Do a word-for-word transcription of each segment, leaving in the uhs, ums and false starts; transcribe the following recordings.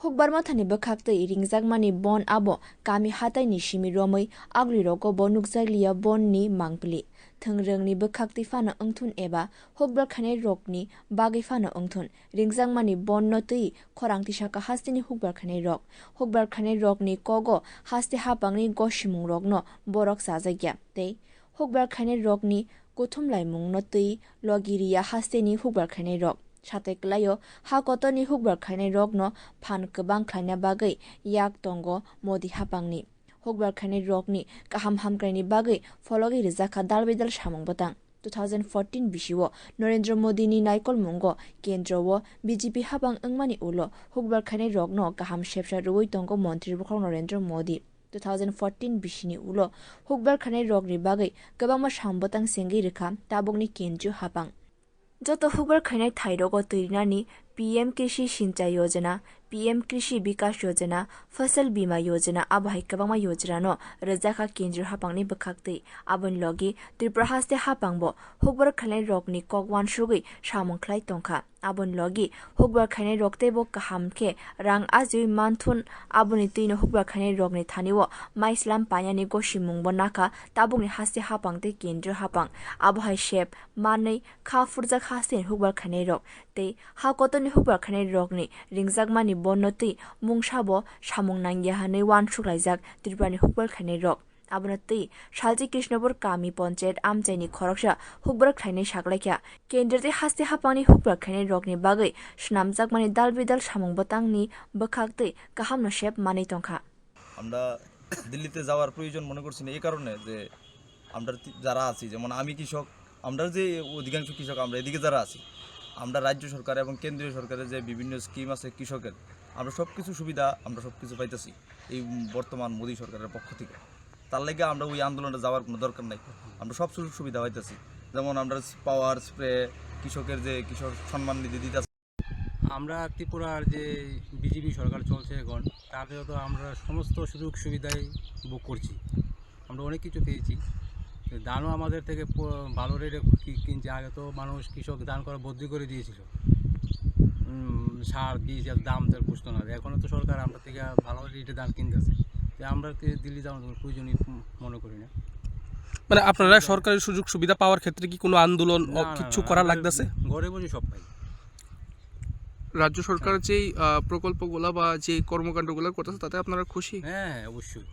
Hukbar mothani bwkhaktwi ringjakmani bon abo kami hataini simi romwi agluirogo bo nukjakliya bonni mangpili. Thwngrwngni bwkhaktwi phano wngthun eba hukbar khainairokni bagwi phano wngthun, ringjakmani bonno twi khorang tisaka hasteni hukbar khainairok. Hukbar khainairokni kogo haste hapangni gosimungrokno borok chajakya tei hukbar khainairokni kuthumlaimungno twi logi riya hasteni hukbar khainairok. Satai kwlaio ha kotorni hukbar khainairokno phan kwbang khlaina bagwi yak tongo Modi hapangni. Hukbar khainairokni kaham hamkraini bagwi phologwi rijak kha dal bidal samung bwtang. Two thousand fourteen bisio Narendra Modini naikolmungo kendro o B J P hapang wngmani ulo hukbar khainairokno kaham sepsa rwui tongo Montri Bokhorok Narendra Modi. Two thousand fourteen bisini ulo hukbar khainairokni bagwi kwbangma samung bwtang sengwi rwkha tabukni kendriyo hapang. Joto hukbar khainai thairogo twirinani P M Krishi Sinchai Yojana, P M Krishi Bikas Yojana, Fasal Bima Yojana abo hai kwbangma yojanano rwjakha kendriyo hapangni bwkhaktwi. Aboni logi Tripura haste hapangbo hukbar khainairokni kok uansugwi samung khlai tongkha. Aboni logi hukbar khainairok teibo kaham khe rang ajiui manthun, aboni twino hukbar khainairokni thanio maislam painani gosimungbo nakha tabukni haste hapang tei kendriyo hapang. Abo hai sep manwi kha phurjak hasteni hukbar khainairok tei ha kotorni hukbar khainairokni ringjakmani bonno twi mungsabo samung nangya hwnwi uansuk laijak Tripurani hukbar khainairok. Abono twi Salchi Krishnapur kami ponchayat amchaini khoroksa hukbar khlainai saklaikha. Kendro tei haste hapangni hukbar khlainairokni bagwi swnamjakmani dal bidal samung bwtangni bwkhaktwi kahamno sep manwi tongkha. আমরা দিল্লিতে যাওয়ার প্রয়োজন মনে করছি না এই কারণে যে আমরা তি-, যারা আছি, যেমন আমি কৃষক, আমরা যে অধিকাংশ কৃষক, আমরা এদিকে যারা আছি, আমরা রাজ্য সরকার এবং কেন্দ্রীয় সরকারের যে বিভিন্ন স্কিম আছে কৃষকের, আমরা সব কিছু সুবিধা, আমরা সব কিছু পাইতেছি এই বর্তমান মোদী সরকারের পক্ষ থেকে। তার লাগি আমরা ওই আন্দোলনে যাওয়ার কোনো দরকার নাই। আমরা সব সুযোগ সুবিধা পাইতেছি, যেমন আমরা পাওয়ার স্প্রে, কৃষকের যে কৃষক সম্মান নিধি দিতে আমরা ত্রিপুরার যে বিজেপি সরকার চলছে এখন, তাতে তো আমরা সমস্ত সুযোগ সুবিধাই ভোগ করছি। আমরা অনেক কিছু পেয়েছি। ধানও আমাদের থেকে প-, ভালো রেটে কি-, কিনছে। আগে তো মানুষ, কৃষক ধান করা বদলি করে দিয়েছিল। উম, সার, বীজ এর দাম তার বুঝতো না। এখন তো সরকার আমরা থেকে ভালো রেটে ধান কিনতেছে। তো আমরা কি দিল্লি যাওয়ার কোনো প্রয়োজনই মনে করি না। মানে, আপনারা সরকারি সুযোগ সুবিধা পাওয়ার ক্ষেত্রে কি কোনো আন্দোলন না, ও না, কিছু না, করা আমরা লাগতেছে? ঘরে বসে সব পাই। রাজ্য সরকার যেই, আহ, প্রকল্পগুলা বা যে কর্মকাণ্ডগুলা করতেছে, তাতে আপনারা খুশি? হ্যাঁ, হ্যাঁ, অবশ্যই।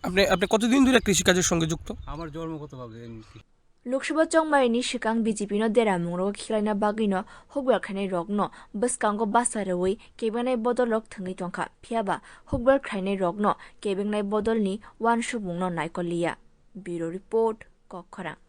আপনি, আপনি কতদিন ধরে কৃষিকাজের সঙ্গে যুক্ত? আমার জন্মগতভাবে আমি কৃষি। Lok Sabha chongmaini swkang B J P no dera mungrogo khiklaina bagwino hukbar khainai rokno bwskango basa rwui kebengnai bodol rok thwngwi tongkha, phiyaba hukbar khlainai rokno kebengnai bodolni uansukmungno naikol liya. Bureau Report, Kokkhorang.